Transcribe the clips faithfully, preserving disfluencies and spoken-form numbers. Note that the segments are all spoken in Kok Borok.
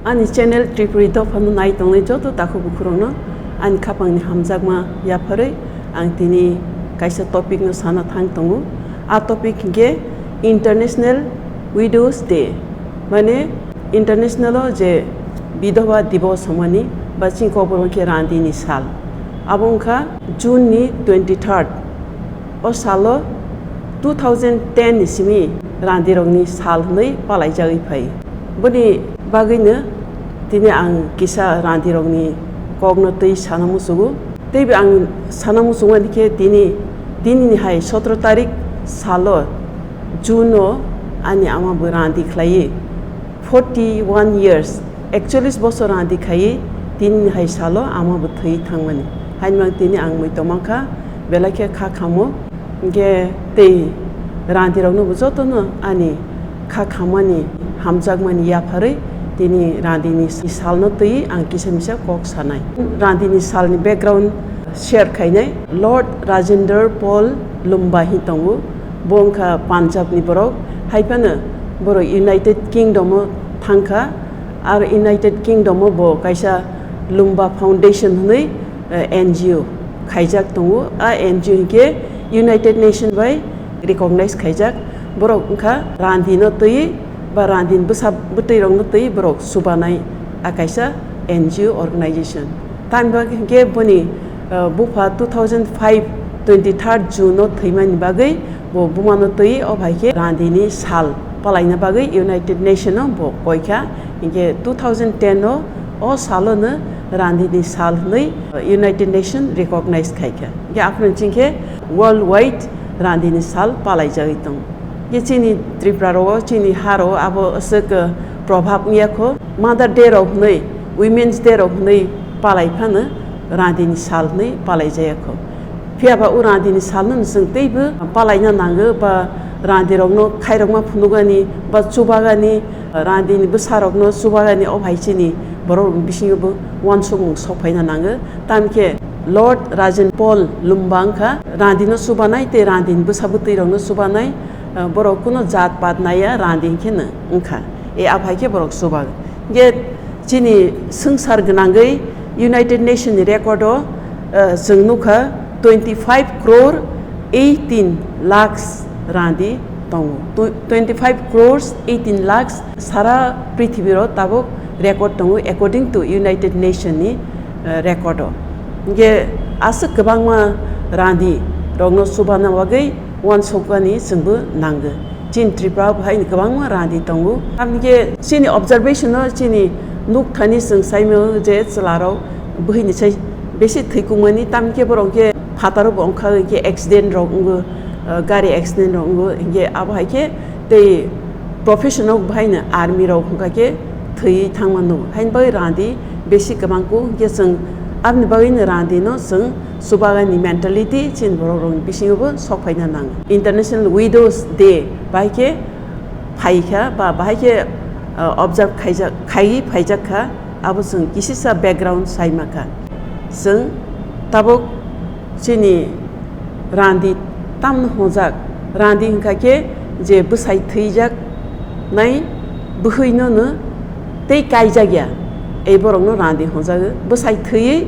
Ani channel Tripuri Dophano nai tongnai joto takhuk bukhurokno ani khapangni hamjakma yapharwi ang tini kaisa topic no sana thang tongo. A topic hinkhe International Widows Day, mane international o je bidhoba dibos hwnmani ba chini kokborok hinkhe randini sal. Abo wngkha June ni twenty third. O salo two thousand ten ni simi randirokni sal hwnwi palaijagwi phai. Boni bagwino tini ang kisa randirokni kokno twi sana muchugo. Teibo ang sana muchungmani khe tini, dinini hai sotro tarik salo June o ani ama bo randi khlaiwi forty one years, ekchollis bosor randi khaiwi tinini hai salo ama bo thwi thangmani. Haini mang tini ang mui tongmang kha, belai khe kha khamo. Hinkhe tei randirokno bo jotono ani kha khamani hamjakmani yapharwi tini randini salno twi ang kisa misa kok sanai. Randini salni background share khainai Lord Rajendra Paul Lumba hi tongo. Bo wngkha Punjab ni borok, hai phano borok United Kingdom o thangkha. Aro United Kingdom o bo kaisa Lumba Foundation hwnwi, eh, N G O khaijak tongo. A N G O hinkhe United Nation bai recognize khaijak. Borok wngkha randino twi ba randini bwsa bwtwi rokno twi borok chubanai a kaisa N G O organization. Tamni bagwi hinkhe boni, eh, bupha two thousand five twenty third June o thwimani bagwi bo bumano twi o bai khe randini sal palaina bagwi United Nation o bo koikha. Hinkhe two thousand ten o o salono randini sal hwnwi United Nation recognize khaikha. Hinkhe aphuru chingkhe worldwide randini sal palaijagwi tongo. Hinkhe chini Tripura rogo, chini ha rogo abo aswk, eh, probhab wngya kho. Mother Day rok hwnwi, Women's Day rok hwnwi palai phano randini sal hwnwi palai jaya kho. Phiya ba o randini salno chwng teibo palaina nango ba randirokno khairokma phunukgani ba chubagani, randini bwsarokno chubagani o hai chini borok bisingo bo uansukmung sok phaina nango. Tamkhe Lord Rajen Paul Lumba wngkha randino chubanai tei randini bwsa bwtwi rokno chubanai, eh, borok kuno jat pat naiya randi hinkhe no wngkha. E aphai khe borok chubak. Hinkhe chini swngchar gwnangwi United Nation ni record o, eh, chwng nukha twenty five crore eighteen lakhs randi tongo. Tw-, twenty five crores eighteen lakhs sara prithibiro tabuk record tongo according to United Nation ni, eh, record o. Hinkhe aswk kwbangma randi rokno chubana bagwi uansukmani chwngbo nango. Chini Tripura o bo hai kwbangma randi tongo. Tamni khe chini observation o chini nukthani chwng saimano je chwlarok bwhwini sai besi thwikukmani, tamni khe borok khe phataro bo wngkha, hinkhe accident rok wngo, ah, gari accident rok wngo, hinkhe abo hai khe tei profession o bo haino army rok wngkha khe thwiwi thangma nugo. Haini bagwi randi besi kwbang kuk, hinkhe chwng aboni bagwino randi no chwng chubagani mentality chini borok rokni bisingo bo sok phaina nango. International Widows Day bahai khe phaikha ba bahai khe, ah, observe khaijak, khaiwi phaijak kha, abo chwng kisisa background sai mankha. Chwng tabuk chini randi tamno hwnjak, randi hwnkha khe je bwsai thwijak nai bwhwino no tei kaijak ya, ei borokno randi hwnjago. Bwsai thwiwi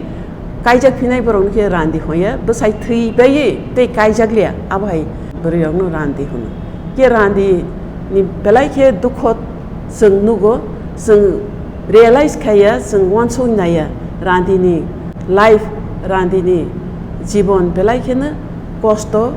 kaijak phinai borokno khe randi hwnya, bwsai thwi baiwi tei kaijak liya, abo hai bwrwi rokno randi hwno. Khe randi ni belai khe dukho chwng nugo, chwng realize khaiya, chwng uansuk naiya, randi ni life, randi ni jibon belai kheno kosto,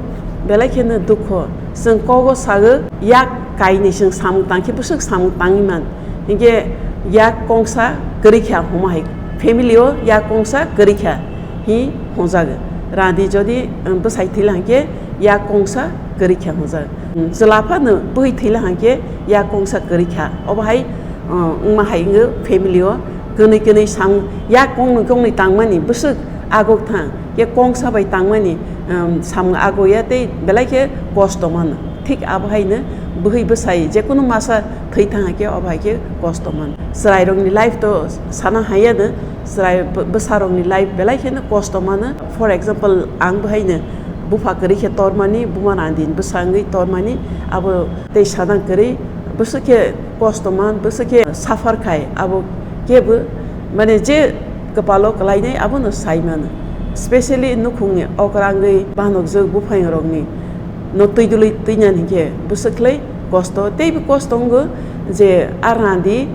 belai kheno dukho. Chwng kogo sago yak kainwi chwng samung tang khe bwswk samung tangwi man. Hinkhe yak kongsa kwrwi kha hwnma hai, family o yak kongsa kwrwi kha hi hwnjago. Randi jodi, um, bwsai thwila hinkhe yak kongsa kwrwi kha hwnjago. Um, chwla phano bwhwi thwila hinkhe yak kongsa kwrwi kha. Obo hai, um, wngma hai wngo family o kwnwi kwnwi samung yak kongnwi kongnwi tangmani bwswk agok thang, khe kongsa bai tangmani, um, samung agoya tei belai khe kosto mano. Thik abo haino bwhwi bwsai jekunu masa thwi thang khe obo hai khe kosto mano. Chwrairokni life to sana haya no, chwrai bw-, bwsarokni life belai kheno kosto mano. For example, ang bo haino bupha kwrwi khe tormani, buma randini bwsa wngwi tormani, abo tei sana kwrwi bwswk khe kosto man, bwswk khe suffer khai, abo Kebo, mane, je kwpalo kwlainai abono sai mano. Specially nukhungni okra wngwi banokjwk buphaingrokni no twi dului twi nani hinkhe bwswk khlai kosto, teibo kosto wngo je a randi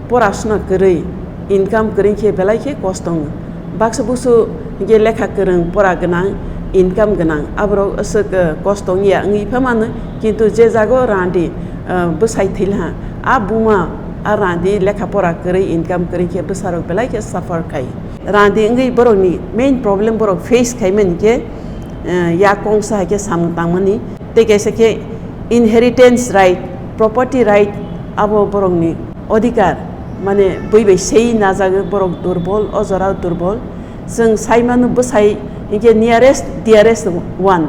porasuna kwrwi, income kwrwi khe belai khe kosto wngo. Baksa busu hinkhe lekha kwrwng, pora gwnang, income gwnang, aborok aswk, eh, kosto wngya wngwi pha mano, kintu je jago randi, eh, bwsai thwilha, a buma a randi lekha pora kwrwi, income kwrwi khe bwsarok belai khe suffer khai. Randi wngwi borokni main problem borok face khaimani khe, eh, yak kongsa hai khe samung tangmani, tei kaisa khe inheritance right, property right, abo borokni odhikar, mane bui bai sei najagwi borok durbol, o jora durbol. Chwng sai mano bwsai hinkhe nearest, dearest one,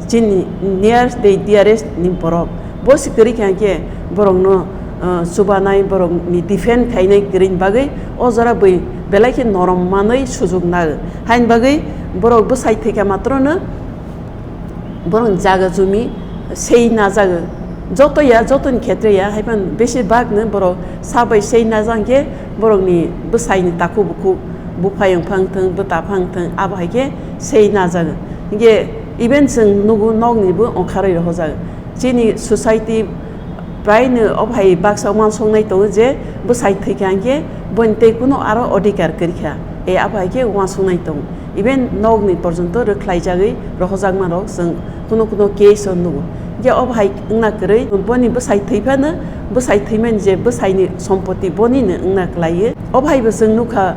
chini nearest tei dearest ni borok. Bo se kwrwi kha hinkhe borokno, uh, chubanai, borokni defend khainai kwrwini bagwi o jora bui belai khe norom manwi sujuk nago. Haini bagwi borok bwsai thwikha matrono borok jaga jumi sei najago. Joto ya, jotoni khetre ya, haiphano besibak no borok sabai sei najak khe borokni bwsaini takhuk bukhuk, buphai wngphang thwng, bwta phang thwng, abo hai khe sei najago. Hinkhe even chwng nugo nokni bo ongkharwi rohorjak. Chini society prai no o hai baksa uansuknai tongo je bwsai thwikha hinkhe boni tei kuno aro odhikar kwrwikha, e abo hai khe uansuknai tongo. Even nokni porjonto rwkhlaijagwi rohojakma rok chwng kuno kuno case o nugo. Je obo hai wngna kwrwi boni bwsai thwi phano, bwsai thwimani je bwsaini sompoti bonino wngna kwlaiwi. Obo hai bo chwng nukha,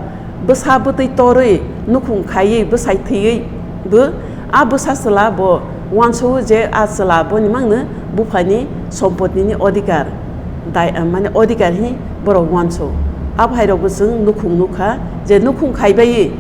bwsa bwtwi torwi nukhung khaiwi bwsai thwiwi bo a bwsa chwla bo uansugo je a chwla boni mangno buphani sompotini odhikar dai, mane odhikar hi borok uansugo. Abo hai rokbo chwng nukhung nukha je nukhung khaibai,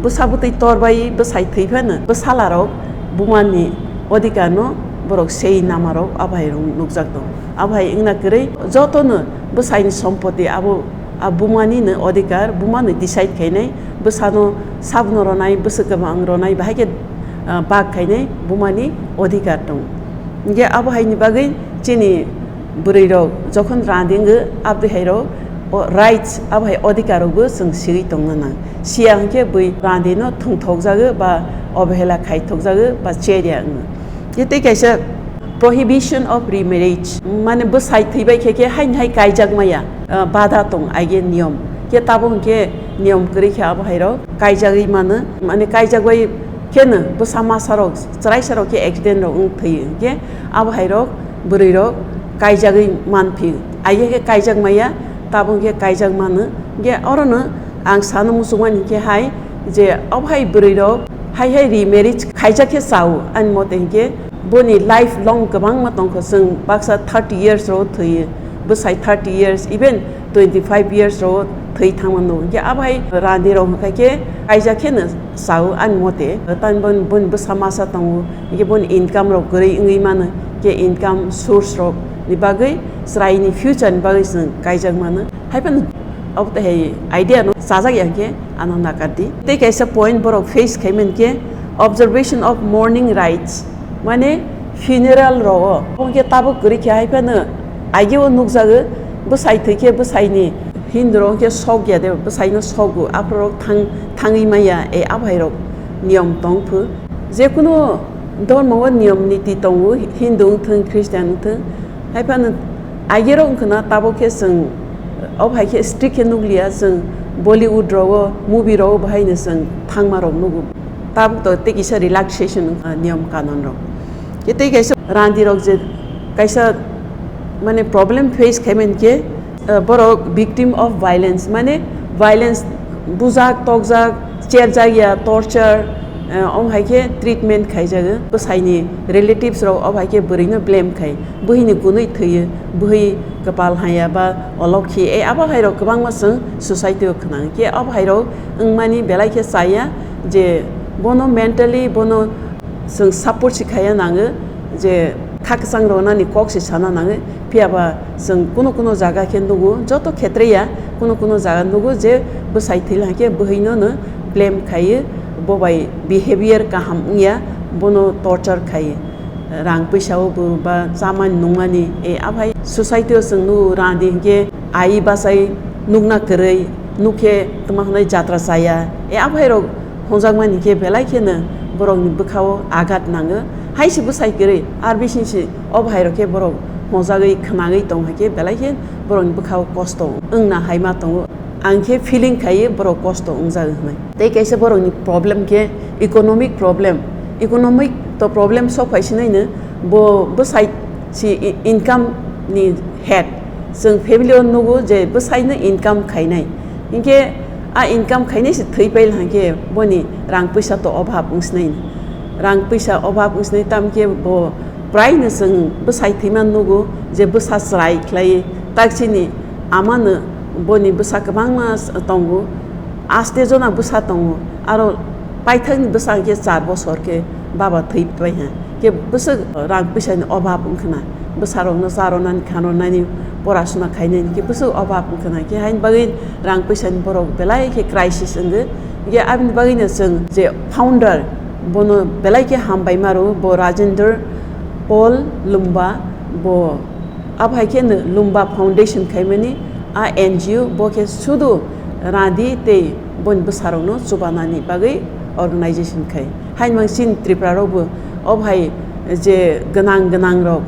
bwsa bwtwi torbai bwsai thwi phano bwsala rok bumani odhikar no borok sei nama rok abo hai rok nukjak tongo. Abo hai wngna kwrwi jotono bwsaini sompoti abo a bumani no odhikar, bumano decide khainai, bwsano sabno ronai, bwswk kwbang ronai, bahai khe, ah, bak khainai bumani odhikar tongo. Hinkhe abo haini bagwi chini bwrwi rok jokhon randi wngwi abdi hai rok o rights abo hai odhikar rokbo chwng siwi tongna nang. Siya hinkhe bui randi no thwngthokjago ba obhela khaithokjago ba cherya wngo. Tei kaisa prohibition of remarriage, mane bwsai thwibai khe khe haini hai kaijak maya, ah, bada tong aige niyom. Khe tabuk hinkhe niyom kwrwi khe abo hai rok kaijagwi mano, mane kaijagwi kheno bwsa masa rok, chwraisa rok khe accident rok wng thwi hinkhe abo hai rok bwrwi rok kaijagwi manphi. Aige khe kaijak maya, tabuk hinkhe kaijak mano. Hinkhe orono ang sano muchungmani hinkhe hai je obo hai bwrwi rok hai hai remarriage khaijak khe chao ani mote hinkhe boni life long kwbangma tongkha, chwng baksa thirty years ro thwi, bwsai thirty years, even twenty five years ro thwi thangma nugo. Hinkhe abo hai randi rok hinkhe kaijak kheno chao ani mote. Tani boni, boni bwsa masa tongo, hinkhe boni income rok kwrwi wngwi mano, hinkhe income source rok ni bagwi chwraini future ni bagwi chwng kaijak mano. Haiphano abo tei hai idea no chajak ya hinkhe ano nakar di. Tei kaisa point borok face khaimani khe observation of mourning rites, mane funeral rogo. Abo hinkhe tabuk kwrwi khe haiphano aigeo nukjago, bwsai thwi khe bwsaini Hindu rok hinkhe sok ya de, bwsai no sogo, aphuru rok thang, thangwi maya, e abo hai rok niyom tong phu. Jekunu dhormo o niyom niti tongo, Hindu wng thung, Christian wng thung. Haiphano aigirok wngkhwna tabuk khe chwng, obo hai khe strict khe nukliya, chwng Bollywood rogo, movie rogo bahaino chwng thangma rok nugo. Tabuk to tei kisa relaxation wngkha niyom kanon rok. Khe tei kaisa randi rok je kaisa mane problem face khaimani khe, eh, borok victim of violence, mane violence, bujak, tokjak, cherjak ya, torture, eh, omo hai khe treatment khaijago. Bwsaini relatives rok obo hai khe bwrwino blame khai, buhini gunwi thwiyo, buhi kwpal haya ba olokhi, e abo hai rok kwbangma chwng society o khwnang khe, obo hai rok wngmani belai khe chaya je bono mentally bono chwng support si khaya nango je kha kwchang rwnani kok si sana nango. Phiya ba chwng kuno kuno jaga khe nugo, joto khetre ya, kuno kuno jaga nugo je bwsai thwila khe bwhwino no blame khaio, bo bai behavior kaham wngya, bono torture khaio, rang pwisa o bo ba chamani nungmani, e, aphai society o chwng nugo randi hinkhe ai bachai nukna kwrwi, nukhe tma hwnwi jatra chaya, e aphai rok hwnjakmani khe belai kheno borokni bwkhao agat nango. Hai se bwsai kwrwi, ar bising se o bahai rok khe borok hwnjagwi khwnagwi tong hai khe belai khe borokni bwkhao kosto wngna hai ma tongo. Ang khe feeling khaiwi borok kosto wngjak hwnwi. Tei kaisa borokni problem khe economic problem. Economic to problem sok phai sinaino bo bwsai si i-, income ni head. Chwng family o nugo je bwsai no income khainai. Hinkhe a income khainai se thwi pail hangkhe boni rang puisa to obhab wngsnai. Rang puisa obhab wngsnai tamkhe bo prai no chwng bwsai thwima nugo je bwsa chwrai khlai tak chini ama no boni bwsa kwbangma s-, tongo. Aste jona bwsa tongo, aro paithakni bwsa hwnkhe char bosor khe baba thwi pai ha. Khe bwswk rang puisani obhab wngkhna, bwsarokno charonani khanonani porasuna khainani khe bwswk obhab wngkhna. Khe haini bagwi rang puisani borok belai khe crisis wngwi. Khe aboni bagwino chwng je founder bono belai khe hambai maro, bo Rajendra Paul Lumba, bo Abo hai khe no Lumba Foundation khaimani a N G O, bo khe sudu radi tei boni bwsarokno chubanani bagwi organization khai. Haini mang chini Tripura rokbo o hai je gwnang gwnang rok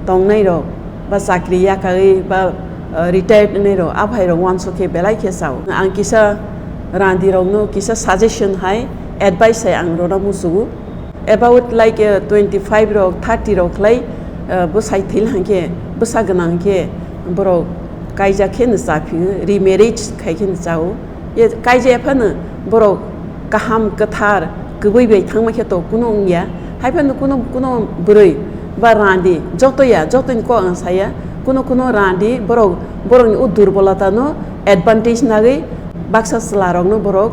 tongnai rok ba chakri yakagwi ba, uh, retired wngnai rok, abo hai rok uansuk khe belai khe chao. Ang kisa radi rokno kisa suggestion hai, advice hai ang rwna muchugo. About like, uh, twenty-five rok, thirty rok khlai, uh, bwsai thil hangkhe, bwsa gwnang khe borok kaijak khe no cha phio, remarriage khai khe no chao. Ye kaijak phano borok kaham kwthar kwbwi bai thangma khe to kuno wngya. Hai phano kuno, kuno bwrwi ba randi joto ya, jotoni kok ang saya, kuno kuno randi borok, borokni o durbolata no advantage nagwi baksa chwla rokno borok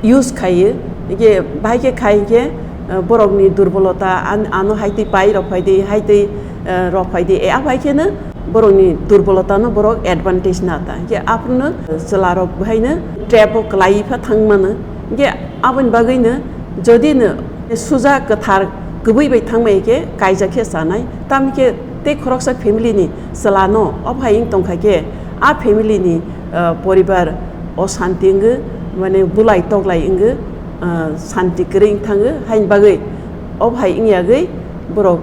use khaiyo, hingke bahai khe khai hingke, eh, borokni durbolota, an-, ano hai twi pai rok phai di, hai twi, eh, rok phai di, e, aphai kheno borokni durbolota no borok advantage na ta, hingke aphuru no chwla rok bahai no trap o kwlai pha thang mano, hingke aboni bagwi no jodi no suja kwthar kwbwi bai thang mai khe kaijak khe chanai, tam khe tei khoroksa family ni chwla no o phai wng tong kha khe, a family ni, ah, poribar o santi wngwi, mane bulai toklai wngwi, ah, santi kwrwi wng thangwi, haini bagwi o phai wng yagwi borok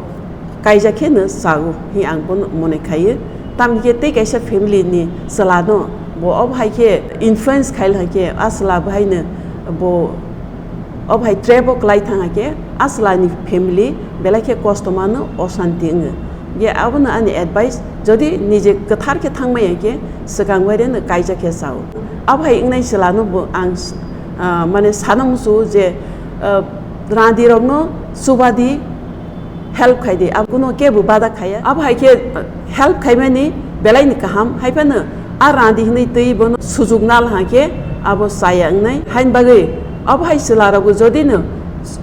kaijak khe no chago, hi ang bono mone khaio. Tam khe tei kaisa family ni chwla no bo o phai khe influence khai lai khe, a chwla bahai no bo o phai trap o kwlai thang khe, a chwla ni family belai khe kosto mano, o santi wngwi. Ge abono ani advice, jodi nije kwthar khe thang maya khe, swkang bai reno kaijak khe chao. Abo hai wngnai chwla no bo ang, ah, mane sana muchungo je, ah, randi rok no chubadi help khai di, abo kuno kebo bada khaya. Abo hai khe, ah, help khaimani belai ni kaham, hai phano a randi hinwi twi bono sujuk nal ha khe abo chaya wngnai. Haini bagwi abo hai chwla rok jodi no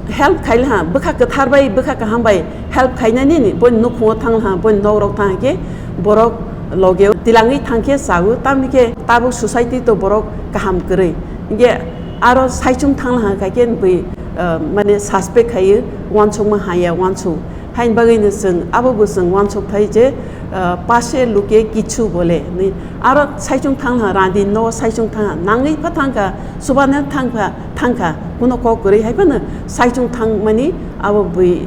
help khai ha, bwkha kwthar bai, bwkha kaham bai, help khainani ni, boni nukhungo thang ha, boni nok rok thang khe, borok loge tilangwi thang khe chao, tamni khe tabuk society to borok kaham kwrwi. Hingke aro saichung thang ha kha khe bui, ah, mane suspect khai uansukma haya uansuk. Haini bagwi no chwng abo bo chwng uansuk thai je, ah, pase luke kichu bole hinwi. Aro saichung thang ha, randi no saichung thang ha, nangwi pha thang kha, subana thang kha, thang kha, kuno kok kwrwi hai phano saichung thang mani abo bui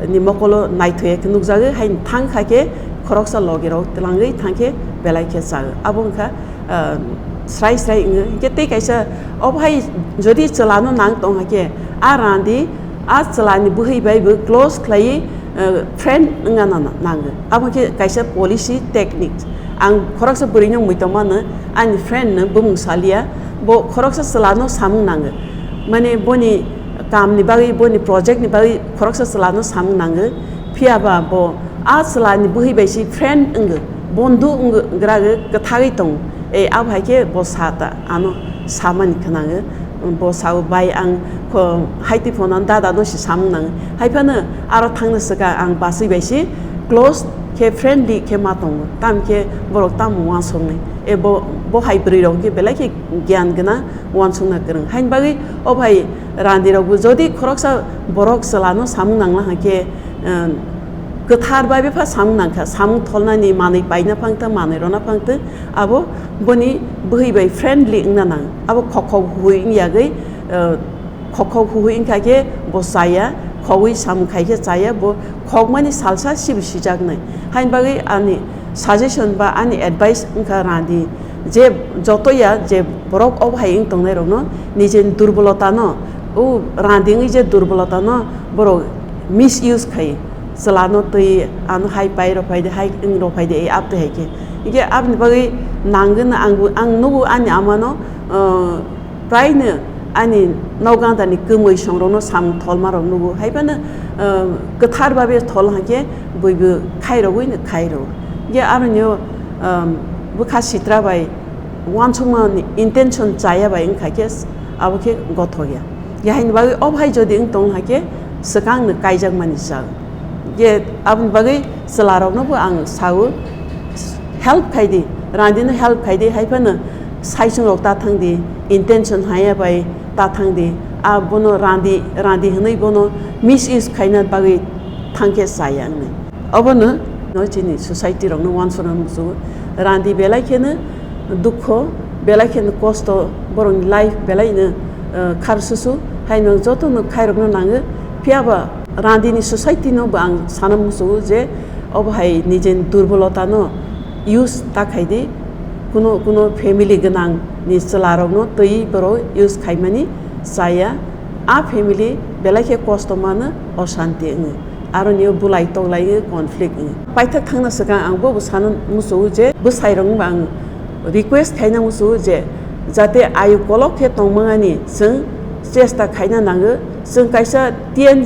ni mokolo naithok ya khe nukjagwi, hai thang kha khe khoroksa logi rok twlangwi thang khe belai khe chagwi. Abo wngkha, ah, srai srai wngwi. Hinkhe tei kaisa obo hai jodi chwla no nang tong hai khe, a randi a chwla ni bwhwi bai bo close khlaiwi, ah, friend wngna na-, nango. Abo khe kaisa policy technique. Ang khoroksa bwrwi no muitom mano, ani friend no bumung salia, bo khoroksa chwla no samung nango. Mane boni kam ni bagwi, boni project ni bagwi khoroksa chwla no samung nango. Phiya ba bo a chwla ni bwhwi bai si friend wngo, bondhu wngo, gra kwthagwi tongo. E, abo hai khe bo sa ta, ano samani khwnango. Bo sao, "Bai, ang kho-, haiti phone ano dada no si samung nango." Hai phano aro thangna swkang ang bachwi bai si close khe, friendly khe ma tongo. Tam khe borok tamo uansuknai. E bo, bo hai bwrwi rok khe belai khe gyan gwnang, uansukna kwrwng. Haini bagwi o bai randi rok bo jodi khoroksa borok chwla no samung nangla ha khe, um, Kwthar bai bepha samung nangkha, samung tholnani manwi paina phangtwng, manwi rwna phangtwng, abo boni bwhwi bai friendly wngna nang. Abo khokhok hui wng yagwi, eh, khokhok hui wngkha khe bo chaya, khogwi samung khai khe chaya, bo khokmani salsa sibo sijaknai. Haini bagwi ani suggestion ba ani advice wngkha randi, je jotoya je borok obo hai wng tongnai rokno nijeni durbolota no, o randi wngwi je durbolota no borok misuse khai, chwla no twi ano hai pai rok phai de, hai wng rok phai de, ei ap twi hai khe. Hingkhe aboni bagwi nangwi no ang bo, ang nugo ani ama no, uh, prai no ani nokganta ni kwmwi song rok no samung tholma rok nugo, hai phano, uh, kwthar babe thol hai khe bui bo khai rogwi no khai rwo. Hingkhe aroni o, um, bwkha sitra bai uansukma ni intention chaya bai wngkha khe abo khe gothok ya. Yahaini bagwi o bahai jodi wng tong hai khe swkang no kaijak mani chak. Je aboni bagwi chwla rok no bo ang sao, help khai di, randi no help khai di, hai phano saichung rok ta thang di, intention haya bai ta thang di, a bono randi, randi hwnwi bono misuse khaina bagwi thang khe chaya wngnai. Obono no chini society rokno uansukna muchungo. Randi belai kheno dukho, belai kheno kosto, borokni life belaino, eh, kharsusu, haino jotono khairokno nango. Phiyaba randini society no bo ang sana muchungo je obo hai nijeni durbolota no use ta khai di, kuno, kuno family gwnang ni chwla rokno twi borok use khaimani chaya. A family belai khe kosto mano, oshanti wngo. Aroni o bulai toklai o conflict wng. Paithak thangna swkang ang bo bo sana muchungo je bwsai rok no ang request khaina muchungo je jate ayu kolok khe tongmani chwng chesta khaina nango. Chwng kaisa T N,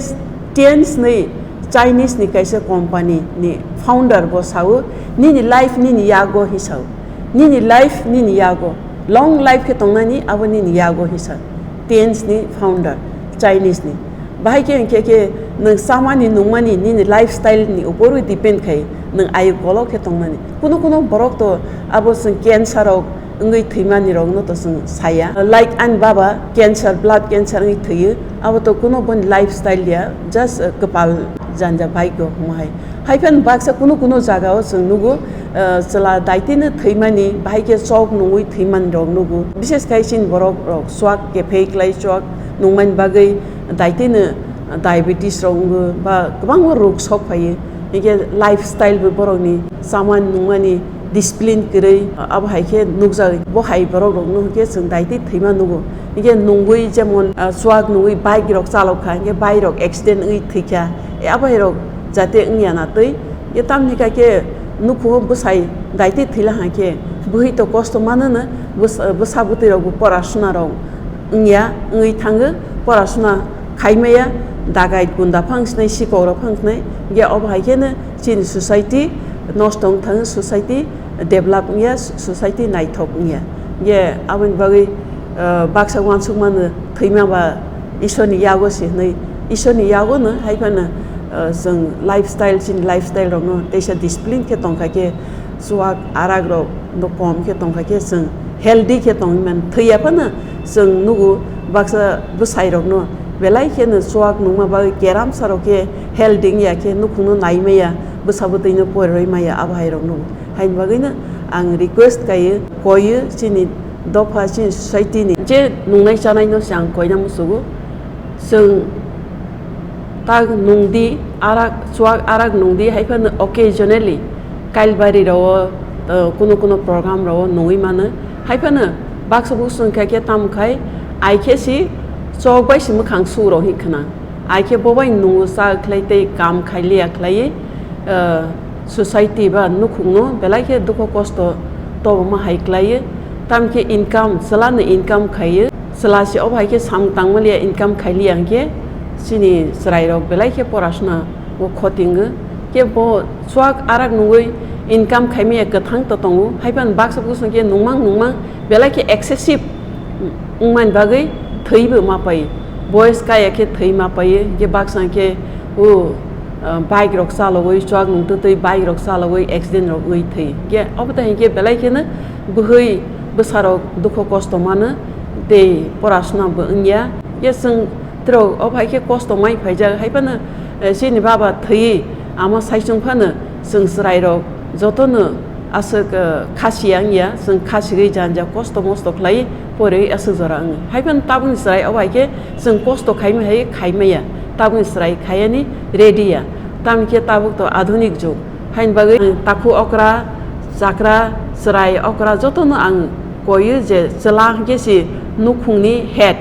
T N S ni Chinese ni kaisa company ni founder bo sao, nini life nini yago hi sao, nini life nini yago, long life khe tongnani abo nini yago hi sa, T N S ni founder Chinese ni. Bahai khe hwnkhe khe nwng chamani nungmani nini lifestyle ni upor o depend khai nwng ayu kolok khe tongnani. Kuno kuno borok to abo chwng cancer rok wngwi thwimani rokno to chwng saya. Like ani baba cancer, blood cancer wngwi thwiyo, abo to kuno boni lifestyle ya, just, uh, kwpal janja bike go hwnma hai. Hai phano baksa kuno kuno jaga o chwng nugo, uh, chwla daitino thwimani, bahai khe chok nungwi thwimani rok nugo. Bishes khai chini borok rok chuak kephek lai chuak nungmani bagwi daitino diabetes rok wngo ba kwbangma rok sok phaiyo. Hingkhe lifestyle bo borokni chamani nungmani discipline kwrwi, abo hai khe nukjagwi bo hai borok rokno hwnkhe chwng daitwi thwima nugo. Hingkhe nungwi jemon, ah, chuak nungwi bike rok chalok kha, hingkhe bike rok accident wngwi thwikha, e abo hai rok jate wngya na twi. Hingkhe tamni kha khe nukhungo bwsai daitwi thwila hai khe bwhwi to kosto manono, bwsa, bwsa bwtwi rok bo pora suna rok wngya, wngwi thango, pora suna khaimaya, dagai gunda phang sinai, sikok rok phang sinai, hingkhe obo hai kheno chini society nosto wng thango, society develop wngya, society naithok wngya. Hingkhe aboni bagwi, ah, baksa uansukmano thwima ba Ishwarni yago se hwnwi, Ishwarni yagono hai phano, ah, chwng lifestyle, chini lifestyle rokno teisa discipline khe tongkha khe chuak arak rok bo kom khe tongkha khe chwng healthy khe tongwi mano. Thwiya phano chwng nugo baksa bwsai rokno belai kheno chuak nungma bagwi keramsa rok khe healthy wngya khe nukhungno nai maya, bwsa bwtwino poroi maya abo hai rok nugo. Haini bagwino ang request kaiyo, koiyo chini dopha, chini society ni je nungnai chanai no se ang koina musugo. Chwng tak nungdi, arak, chuak arak nungdi, hai phano occasionally Kailbari rao, uh, kuno kuno program rao nungwi mano. Hai phano baksa buksu wngkha khe tamo khai, ai khe si chok bai si mwkhang su rao hin khna. Ai khe bo bai nungo cha khlai tei kam khai liya khlaiwi, uh, society ba nukhungno belai khe dukho kosto toboma hai khlaiwi. Tamo khe income, chwla ni income khaiwi. Chwla se obo hai khe samung tangma liya, income khai liya hwnkhe chini chwrai rok belai khe porasuna o khoti wngo. Khe bo chuak arak nungwi income khai maya kwthang to tongo. Hai phano baksa buksu khe nungmang nungmang belai khe excessive wngmani bagwi thwibo ma pai. Boyes kaya khe thwi ma pai. Khe baksa khe o, ah, bike rok chalogwi, chuak nung twtwi bike rok chalogwi accident rok wngwi thwi. Khe obo tai hinkhe belai kheno bwhwi bwsarok dukho kosto mano tei porasuna bo wngya. Khe chwng Trok, o bai khe kosto mai phaijak, hai phano, eh, chini baba thwi, Ama saichung phano chwng chwrairok jotono aswk, eh, khasi wngya, chwng khasigwi janja kosto mosto khlai porwi aswk jora wngo. Haiphano tabukni chwrai obo hai khe chwng kosto khaimai hai khaimaya, tabukni chwrai khayani ready ya, tamni khe tabuk to adhunik jug. Haini bagwi, eh, takhu okra, chakra, chwrai okra jotono ang koiyo je chwla hwnkhe si nukhungni head.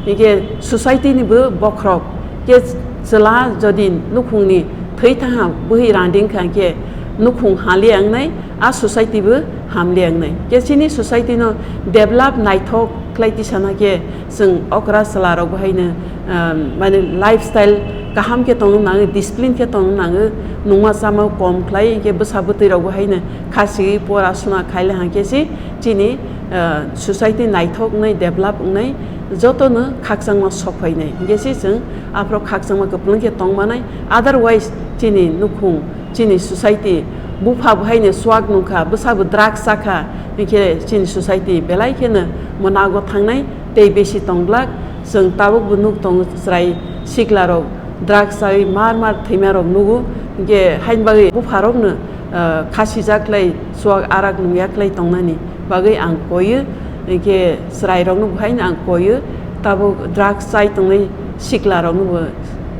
Hingke society ni bo bokhorok ke chwla jodi nukhungni thwi thangha bwhi randing kha hingke nukhung hali wngnai, a society bo hamli wngnai. Ke chini society no develop naithok khlai tisana ke chwng okra chwla rok bo haino, um, mane lifestyle kaham ke tongna nango, discipline ke tongna nango, nungma chama kom khlai hingke bwsa bwtwi rok bo haino khasi pora suna khaile hingke si chini, uh, society naithok wngnai, develop wngnai. Jotono khakchangma sok phainai, hingke se chwng aphro khakchangma kwplwng khe tong manai. Otherwise, chini nukhung, chini society, bupha bo haino swak nungkha, bwsa bo drugs chakha, hingke chini society belai kheno mwnago thangnai tei besi tongglak. Chwng tabuk bo nuk tongo, chwrai sikla rok drugs chawi mar mar thwima rok nugo, hingke haini bagwi bupha rokno, ah, khasijak khlai, swak arak nungya khlai tongnani bagwi ang koiyo, hingke chwrairokno bo haino ang koiyo, tabuk drugs chai tongnai siklarokno bo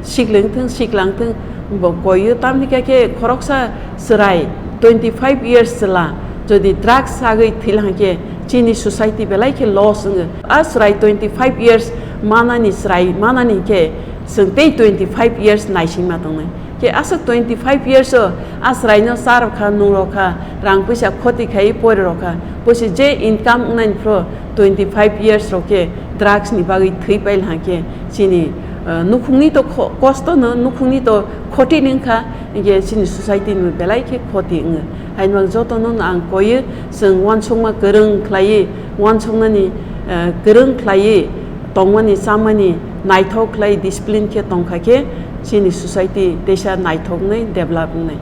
siklang thung, siklang thung, bo koiyo. Tamni khe khe khoroksa chwrai twenty five years chwla jodi drugs chagwi thwila hwnkhe chini society belai khe loss wngo. A chwrai twenty five years manani, chwrai manani khe chwng tei twenty five years naisingma tongnai. Khe aswk twenty five years o a chwraino cha rw kha, nung rw kha, rang puisa khoti khai pori rw kha, puisi je income wngnai phro twenty five years rok khe drugs ni bagwi thwi pail ha khe chini, uh, nukhungni to kho-, kosto no, nukhungni to khoti ni wngkha, hingke chini society ni belai khe khoti wngo. Haino joto no ang koiyo, chwng uansukma kwrwng khlaiwi, uansuknani, uh, kwrwng khlaiwi tongmani chamani naithok khlai discipline khe tongkha khe chini society teisa naithoknwi develop wngnai.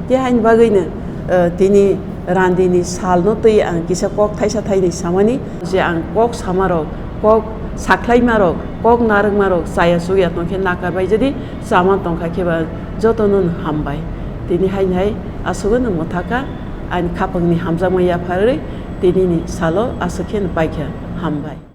Tei haini bagwino, eh, tini randini salno twi ang kisa kok thaisa thainwi samani je ang kok samarok, kok sakhlaimarok, kok narwkmarok chaya chukya tongkhe nakar bai, jodi chama tongkha kheba jotono hambai. Tini haini hai aswkno mwthaka ani khapangni hamjakma yapharwi tinini salo aswk kheno paikha, hambai.